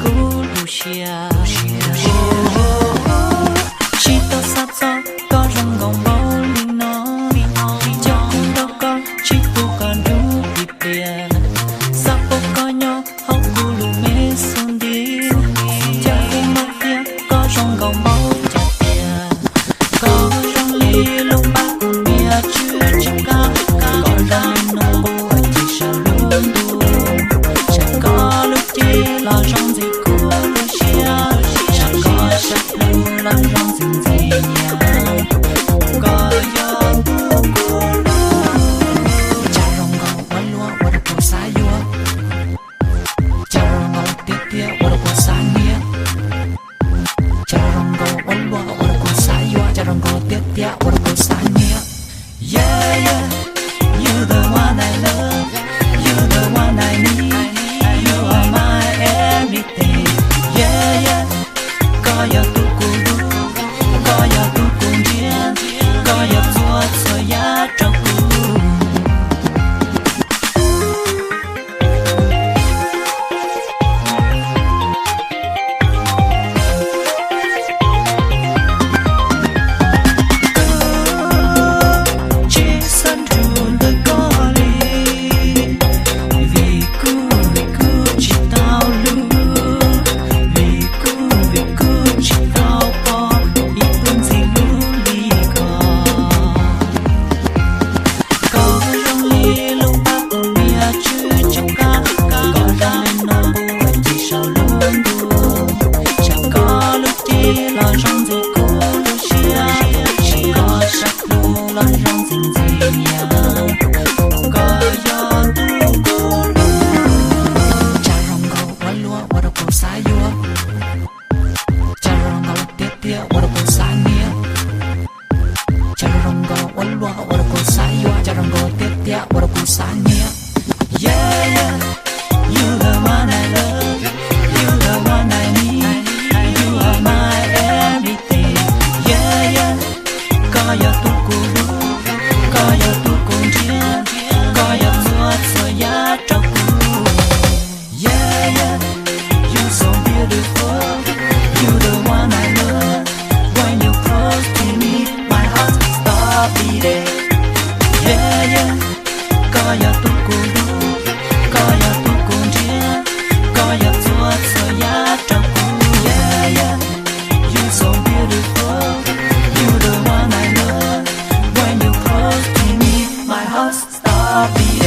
kuv lub siab. Tsis tau xav txog koj zoo nkaus npaum li no, coj kuv nrog koj tsis pub koj nrug ib pliag. Xav pom koj nyob hauv kuv lub me xub ntiag, coj kuv mloog thiab koj zoo nkaus npaum cas tiag. Koj zoo li lub npab kuv niam tswv tsis kam, koj zoo li nus quav ci saum lub ntuj, tsam koj lub cev los zoo ntxiv kuv lub siab, tsam koj sab plhu los zoo ntxiv ntxiv nyiam. Koj yog tus kuv lub, cas zoo nkaus ua luaj ua rau kuv xav yuav, cas zoo nkaus tiag tiag ua rau kuv xav nyiam. Cas zoo nkaus ua luaj ua rau kuv xav yuav, cas zoo nkaus tiag tiag ua rau kuv xav nyiam. Yeah, yeah, you the one I love, you the one I need, you are my everything. Yeah, yeah, koj yog tus kuv hlub, koj yog tus kuv ntshiab, koj yog txhua txhua yam rau kuv. Tsis xav nrug ntawm koj li, vim kuv, vim kuv tsis tau hlub, vim kuv, vim kuv tsis tau pom ib tug ntxim hlub li koj. Koj zoo li lub npab kuv niam tswv tsis kam, koj zoo li nus quav ci saum lub ntuj, tsam koj lub cev los zoo ntxiv kuv lub siab, tsam koj sab plhu los zoo ntxiv ntxiv nyiam. Koj yog tus kuv hlub, cas zoo nkaus ua luaj ua rau kuv xav yuav, cas zoo nkaus tiag tiag ua rau kuv xav nyiam. Cas zoo nkaus ua luaj ua rau kuv xav yuav, cas zoo nkaus tiag tiag ua rau kuv xav nyiam. Yeah, yeah, you the one I love, you the one I need, you are my everything. Yeah, yeah, koj yog tus kuv hlub, koj yog tus kuv ntshiab, koj yog txhua txhua yam rau kuv. Yeah, yeah, you so beautiful, you the one I love. When you close to me, my heart stop beating. Yeah, yeah, koj yog tus kuv hlub, koj yog tus kuv ntshiab, koj yog txhua txhua yam rau kuv. Yeah, yeah, you so beautiful, you the one I love. When you close to me, my heart stop beating.